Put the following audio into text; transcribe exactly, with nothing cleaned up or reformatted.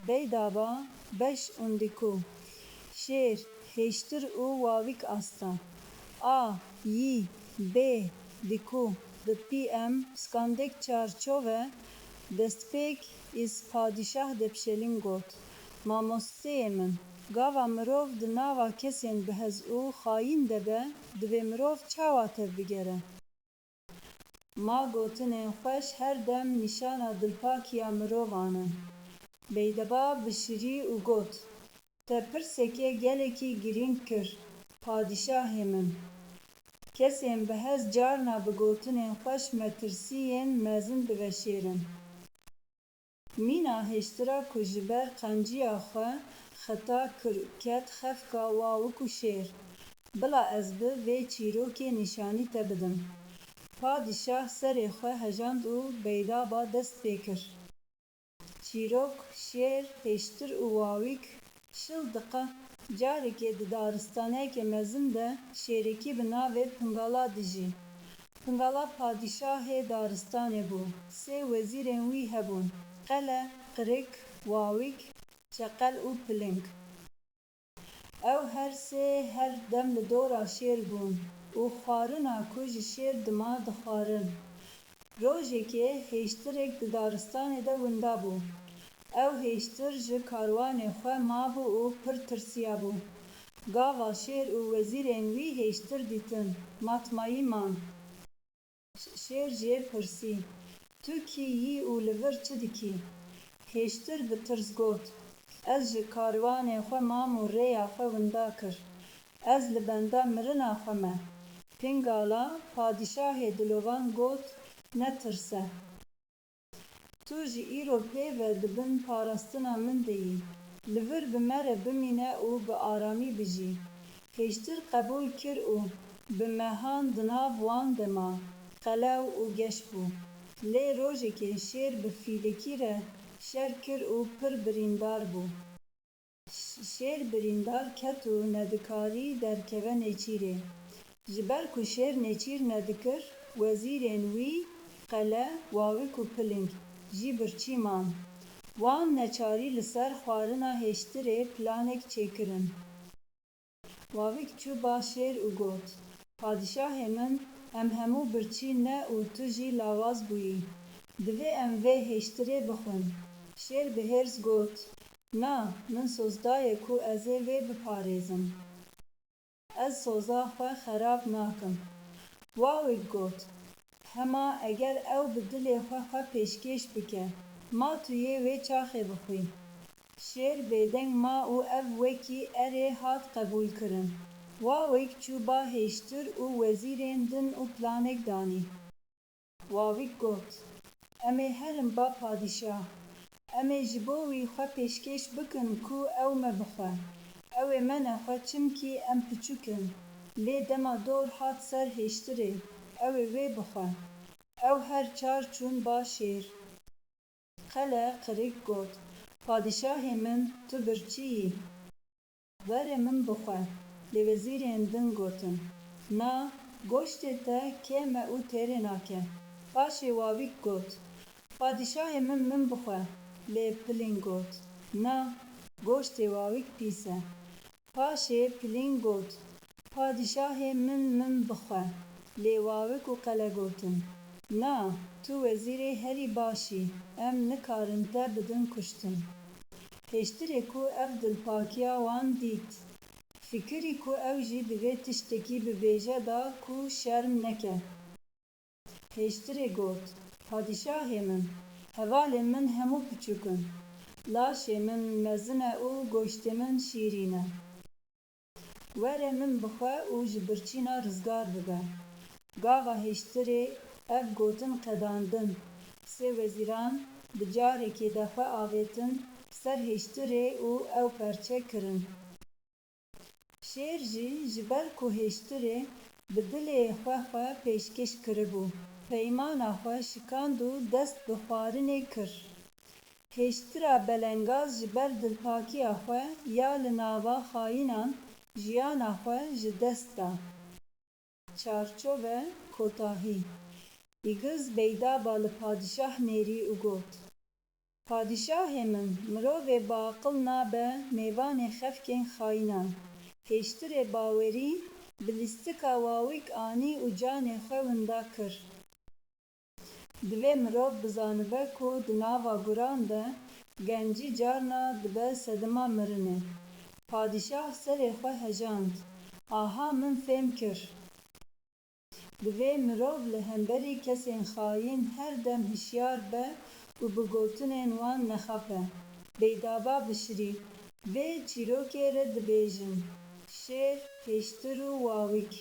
Beydaba beş û diku. Şêr, hêştir û wawîk asta. A, yî, bê, diku, bi pî em, skandek çarçove, destpêk, îz padîşah depşelîn got, Mamosteyê min, gava mirov di nava kesên bihez û xayîn de be, divê mirov çawa tevbigere? Ma gotinên xweş her dem nîşana dilpakiya mirovan in. Beydaba bişirî û got, Te pirsekê gelekî girîng kir, padîşahê min. Kesên bihez carna bi gotinên xweş metirsiyên mezin diveşêrin. Mîna hêştira ku ji ber qenciya xwe xeta kir û ket xefka wawik û şêr. Bila ez bi vê çîrokê nîşanî te bidim. Padîşah serê xwe hejand û beydaba dest pê kir. Çîrok, şêr, hêştir û wawîk. Şil diqe. Carekê di daristaneke mezin de şêrekî bi navê Pingala dijî. Pingala padîşahê daristanê bû. Sê wezîrên wî hebûn, Qele, Qirik, Wawîk, Çeqel û Piling. Ew her sê her dem li dora şêr bûn û xwarina ku ji şêr dima dixwarin. Rojekê hêştirek di daristanê de winda bû. Ew hêştir ji karwanê xwe mabû û pir tirsiyabû. Gava şêr û wezîrên wî hêştir dîtin, matmayî man. Şêr jê pirsî, Tu kî yî û li vir çi dikî? Hêştir bi tirs got, Ez ji karwanê xwe mam û rêya xwe winda kir. Ez li benda mirina xwe me. Pingala, padîşahê dilovan got, Netirse. Tu ji îro pê ve di bin parastina min de yî. Li vir bi me re bimîne û bi aramî bijî. Hêştir qebûl kir û bi mehan di nav wan de ma, qelew û geş bû. Lê rojekê şêr bi fîlikî re şer kir û pir birîndar bû. Şêr birîndar ket û nedikarî derkeve nêçîrê. Ji ber ku şêr nêçîr nedikir, wezîrên wî, Qele, Wawik û Piling, jî birçî man. Wan neçarî li ser xwarina hêştirê planek çêkirin. Wawik çû ba şêr û got, Padîşahê min, em hemû birçî ne û tu jî lawaz bûyî. Divê em vê hêştirê bixwin. Şêr bi hêrs got, Na, min soz daye ku ez ê vê biparêzim. Ez soza xwe xerab nakim. Wawik got, Hema eger ew bi dilê xwe xwe pêşkêş bike, ma tu yê wê çaxê bixwî. Şêr bêdeng ma û ev wekî erê hat qebûlkirin. Wawik çû ba hêştir û wezîrên din û planek danî. Wawik got, Em ê herin ba padîşah. Em ê ji bo wî xwe pêşkêş bikin ku ew me bixwe. Ew ê me nexwe çimkî em piçûk in. Lê dema dor hat ser hêştirê, ew ê wê bixwe. Ew her çar çûn ba şêr. Qele qirik got, Padîşahê min, tu birçî yî. Were min bixwe. Lê wezîrên din gotin, Na, goştê te kêm e û têrê nake. Paşê Wawîk got, Padîşahê min, min bixwe. Lê Pilîng got, Na, goştê Wawîk pîs e. Paşê Pilîng got, Padîşahê min, min bixwe. Lê Wawik û Qele gotin, Na, tu wezîrê herî baş î, em nikarin te bidin kuştin. Hêştirê ku ev dilpakiya wan dît, fikirî ku ew jî divê tiştekî bibêje da ku şerm neke. Hêştirê got, Padîşahê min, hevalên min hemû piçûk in. Laşê min mezin e û goştê min şîrîn e. Were min bixwe û ji birçîna rizgar bibe. Gava hêştirê ev gotin qedandin. Sê wezîran bi carekê de xwe avêtin ser hêştirê û ew perçe kirin. Şêr jî ji ber ku hêştirê bi dilê xwe xwe pêşkêş kiribû, peymana xwe şikand û dest bi xwarinê kir. Hêştira belengaz ji ber dilpakiya xwe ya li nava xayînan jiyana xwe ji dest da. Çarçove, kotahî. Îgiz beydaba li padîşah nêrî û got, Padîşahê min, mirovê biaqil nabe mêvanê xefkên xayînan. Pêştirê bawerî, bi lîstika wawîk anî û canê xwe winda kir. Divê mirov bizanibe ku di nava guran de gencî carna dibe sedema mirinê. Padîşah serê xwe hejand. Aha min fêm kir. Divê mirov li hemberî kesên xayîn her dem hişyar be û bi gotinên wan nexape. Beydaba Bişirî, vê çîrokê re dibêjin, şêr, pêştir û wawîk.